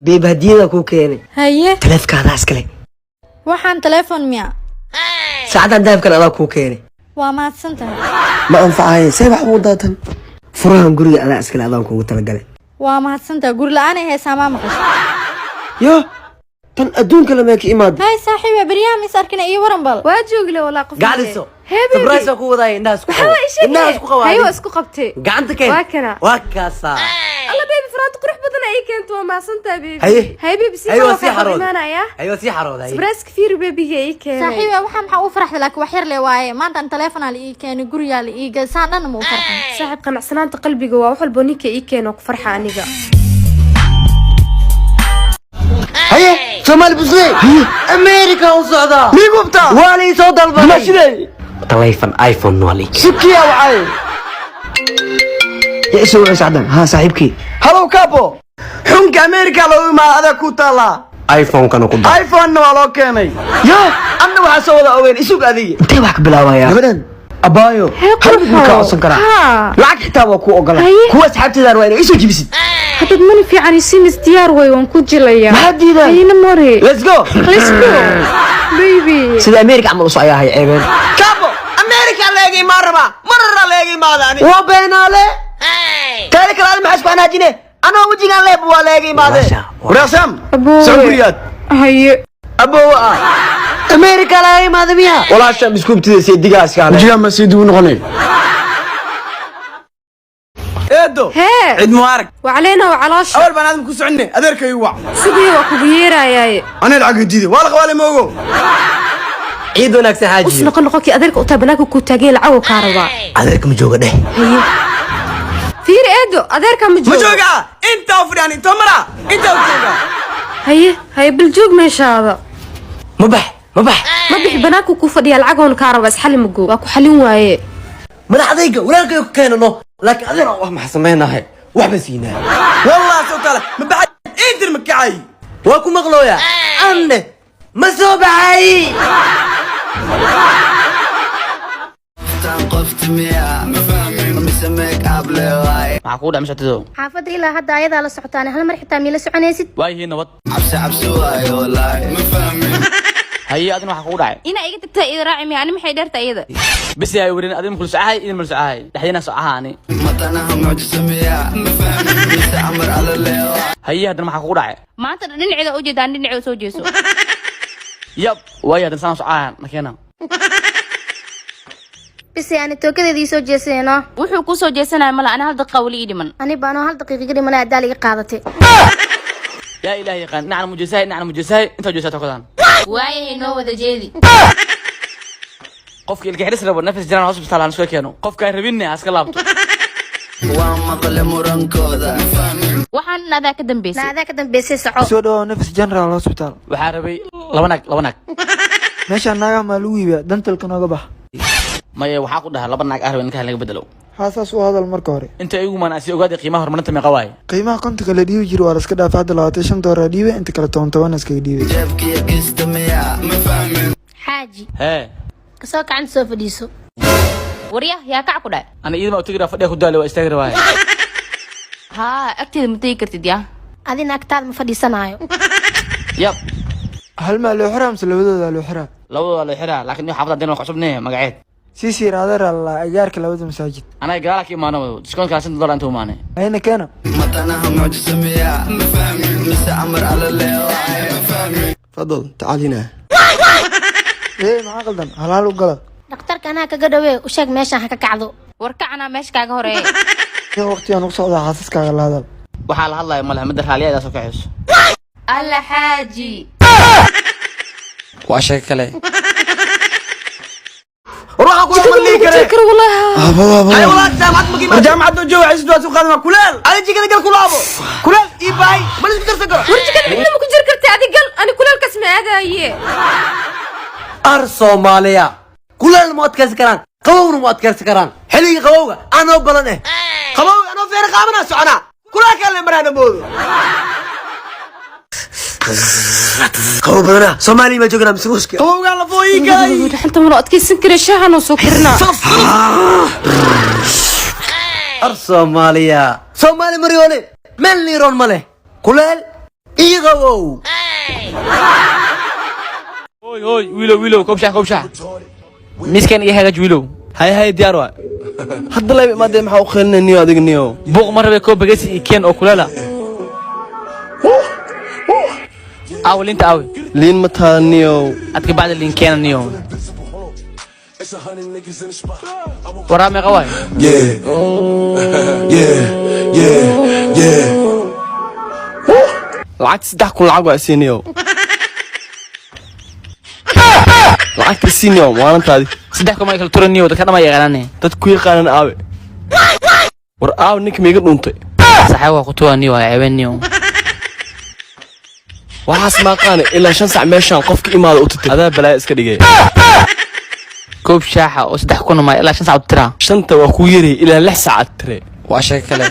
Babe, hadiyada kuu keenay. Haye. Taleefkaadaa iskale. Waxaan telefoon miya? Saacadan dahabkan adaa kuu keenay. Waa mahadsan tahay. Ma anfacaye, see wax ugu daatan. Furahan guriga adaa iskale, adaan kuugu talagalay. Waa mahadsan tahay. Guri la-aan ay haysaa, maa maqasho? Yo, tan adduunka lamee ka imaada? Hay saaxiiba, beryaha mis arkina, ii waran bal. Waa joogle walaa qof. Gacliso. Hee baby. Surprise waa ku wadaaya, indhaha isku Maxaa qabo. waa ii Indhaha isku qabo. Haye, adiga. waa isku qabtay. Gacanta keen. Waa kana. Waa kaasaa. Alla baby, faraanti qurux badan ay keento, waa mahadsantahay baby. Haye. Haye baby, si Haye, waa kale sii kaa xarooday. imaanaya. Haye, waa sii xarooday, haye. Surprise fiir babyga ii keenay. Saaxiiba, waxaa maxaa u faraxday? Laakiin wax yar le waaye. Maanta an telefonaa la ii keenay, gurigaa la ii galay, saan dhan ma u farxin. Saaxiib, qanacsanaanta qalbiga waa wax walbo ninka ii keeno ku farxa aniga. Haye, Soomaali Busley, America u socdaa. Migubta. Waa la ii soo dalbaday. Mashiday. Taleefon iPhone waa la ii keenay. Sukiya wacay. Yaa isoo wacay sacdan? Haa, saaxiibkii. Halow kaabo, xunka America loogu imaada, adaa ku taallaa. iPhone-kana ku dar. iPhone-na waa loo keenay. Yo. Anna waxaa soo wada ogeyn, isug adiga. Intee wax ka bilaabayaa gabadhan? Abaayo, Hee. hal mid ma kaa codsan karaa? Haa. Lacag xitaa waa kuu ogola. Haye. Kuwa asxaabteedaan waa inay isoo jibisid. Haddaad money fiican isimis, diyaar way, waan ku jilayaa. Maxaad diidaa? Hayna more. Let's go. Let's go baby. Sida America camal usoo ayaa hay ceebeen. Kaabo, America leega imaan rabaa, marara leega imaada ani. Waa beenaale. Taada kale adi maxaa isku xanaajine? Anoo wejigaan leeb waa leega imaade. Walaasha, Waraasam. Aboowe. Soo guriyaad. Haye. Aboowe ah. America laga imaada miya? Walaasha miskuubtida seedigaa iskaale. Wejigaan ma sii dib u noqonay? Eedo. Hee. Ciid mubaarak. Wacaleena waa caloosha. Awal baan aadam ku soconne, adeerkay wac. Sugiyo, waa kugu yeerayaaye. Anay lacag diiday, waa la qabaale, ma ogo. Ciid wanaagsan. Us. Xaajiyo. Noqon noqonkii adeerka u tahay, banaanka kuu taagay, lacag kaa rabaa. Adeerka ma jooga dheh. Haye, fiiri eedo, adeerka ma Ma joogo. joogaa? Intaa u fadhiyaan, intoo mara, intaa u joogaa. Haye haye, bal joog meeshaada. Ma bax, ma bax. Ma bixi, banaanka kuu fadhiya, lacagoon kaa rabaa. Isxali mago, waa ku xalin waaye. Madaxdayga walaalkay ku keenano, laakiin adeer wax maxaa samaynahay? Wax ma siinaa. Wallah soo taala ma baxay, intir ma kacay. Waa ku maqlooya, anne ma soo baxay. Maxaa kugu dhac mashatido? Xaafadda ilaa hadda ayadaa la socotaan, hal mar xitaa miila soconaysid? Waayihii nabad. Haye, adina waxaa kugu dhacay? Ina iga tagtaa ida raaci miya? Ani maxay dheerta iyada? Bisi ay warin, adina makul socahay, idin mal socahay, dhexdiina socaha ani. Haye, haddana maxaa kugu dhacay? Maanta dhan dhinaceeda u jeedaan, dhinaceeda soo jeeso. Yab, waayo, haddana saan socaha nakeena. Bise ani tookadeedii soo jeesanayno. Wuxuu kuu soo jeesanaya mala, ani hal daqiiqa weli ii dhiman. Ani baanoo hal daqiiqa ka dhimanaya adaal iga qaadatay. Yaa ilaah yaqaan, dhinacna mujeesahay, dhinacna mujeesahay, intaa jeesaa tokadan. Waayahay, noo wada jeedi. Qofka ilka xidhis rabo Nafis General Hospital aan iska keeno, qofka aan rabinne ha iska laabto. Waxaan adaa ka dambeysay. Na adaa ka dambeysay, soco. Soo dhawow Nafis General Hospital. Waxaa rabay laba naag, laba naag. Meeshaan naagaha maa lagu iibiyaa? Dantalka nooga bax. Maya, waxaa ku dhaha laba naag ah rabay, ninkaha laga bedelo. Haa, saas u hadal marka hore. Inta igu maan asi ogaada qiimaha horumarinta meeqa waaye? Qiimaha 50-ka la dhiibi jiro waa la iska dhaafay, hadda $25 dhiibe, inta kale 10 10 iskaga dhiibay. Xaaji. Hee. Kasoo gacanta soo fadhiiso. Waryah, yaa kac ku dhaay? Ana iidama u tegi raa, fadhiga ku daale, waa istaagi rabaaye. Haa, agteeda ma tegi kartid yaa. Adina agtaada ma fadhiisanaayo. Yab. Hal maa loo xiraa mise labadooda loo xiraa? Labadooda loo xiraa, laakiin iyo xaafadda hadeen waa cusubne, magaceed? Sii siiraada raalala, agaarka labada masaajid. Anaga gadaala ka imaano, discountka $5 inta imaanay. Ayna keena. Fadal tacaal hina. Ee, maxaa qaldan? Halaal u gala. Dhakhtarka anaa kaga dhawee, u sheeg meeshaan ha ka kacdo. War kacanaa meesha kaaga horeeya. In waqtigaan ugu socdaa, xaasaskaaga la hadal. Waxaa la hadlaya malaha, midda raaliya soo kaxayso. Alla xaaji. Waa sheeko kale. Ruuxa kula ma lii kare. Karo walaahi. Hay walaal, jaamacad ma War jaamacadda jooga, xisdu waa soo qaadan, waa kuleel. Ani jikada gal kulaabo. Kuleel ii baay, ma la isku karsan karo. War jikada midna ma ku jiri kartay, adi gal, ani kuleelkaas ma aadaaye. Ar Soomaaliya kuleel ma adkaysan karaan, qabowna ma adkaysan karaan. Xilliga qabowga anoo balan eh. Qabowga anoo feer qaabanaa soconaa. Kuleelkaan le maraana moodo. Qabow badanaa, Soomaaliya ma joognaa mise Ruushka? Qabowgaan la fooyii galay. Dhaxanta mana adkaysan kara, shaahan oo soo karinaa. Ar Soomaaliya, Soomaali maryoole, meel niiroon ma leh, kuleel iyo Qabow. Hooy, hooy, wiilow, wiilow, koob shaah, koob shaah. Miiskan iga hagaaj, wiilow. Hay hay, diyaar waa. Hadda layb imaadee, maxaa u qeelinay niyo adiga niyo? Buuq ma rabe, koob bagesi iyo keen oo kuleela. Aawe liinta, aawe? Liin ma taala niyo. Adka bacda liin keena niyo. Waraa, meeqa waay? Yeah. Lacagta 3000 lacag waa isii niyo. Lacagta isii niyo, maalintaadi. 3000 ma kala turan niyo, dadka dhama yaqaanane. Dad ku yaqaanan aawe? War aawe ninka miiga dhuntay? Saxaa waa kutuwa niyo, waa ceebeen niyo. Waxaas maaqaane, ilaa 5 sac meeshaan qofka imaada u titir, adaa balaaya iska dhigay. Koob shaaxa oo 3000 ma ilaa 5 sac u tiraa? Shanta waa kuu yarayay, ilaa 6 saacaad tire. Waa sheeko kale.